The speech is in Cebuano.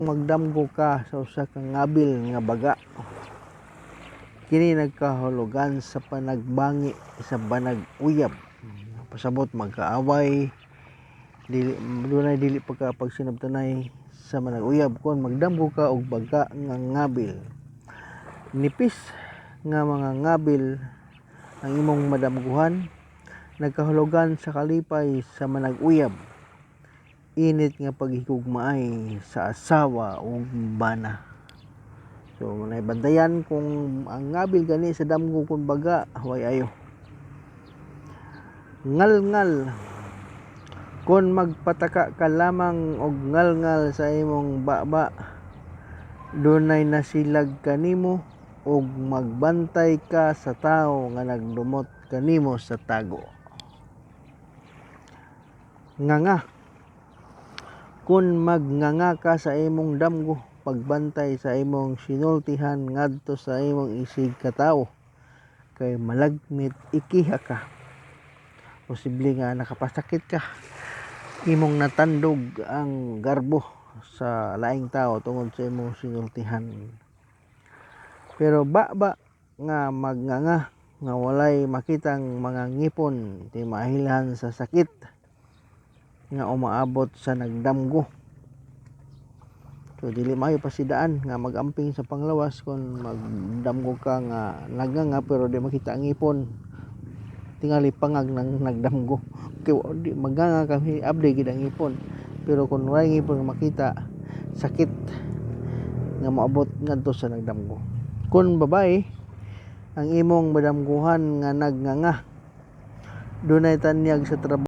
Magdamgo ka sa usa ka ngabil nga baga, kini nagkahulugan sa panagbangi sa manag-uyab. Pasabot magkaaway, dili dunay dili pagkasinabtanay sa manag-uyab kon magdamgo ka og baga nga ngabil. Nipis nga mga ngabil ang imong madamgohan, nagkahulugan sa kalipay sa manag-uyab, init nga paghigugmaay sa asawa ug bana. So nay bantayan kung ang ngabil gani sa damgo kun baga, way ayo. Ngalngal. Kon magpataka ka lamang og ngalngal sa imong baba, dunay nasilag kanimo ug magbantay ka sa tawo nga nagdumot kanimo sa tago. Nganga. Kon magnganga ka sa imong damgo, pagbantay sa imong sinultihan ngadto sa imong isigkatawo kay malagmit ikiha ka. Posible nga nakapasakit ka, imong natandog ang garbo sa laing tao tungod sa imong sinultihan. Pero baba nga magnganga nga walay makitang mga ngipon, ti mailhan sa sakit nga umaabot sa nagdamgo. So dili maayo pasidaan nga magamping sa panglawas kung magdamgo ka nga nagnganga pero di makita ang ngipon, tingali pangag nang nagdamgo. Kay di magnganga kami, abli gid ang ngipon, pero kung walay ngipon nga makita, sakit nga moabot ngadto sa nagdamgo. Kung babae ang imong madamguhan nga nagnganga, dunay tanyag sa trabaho.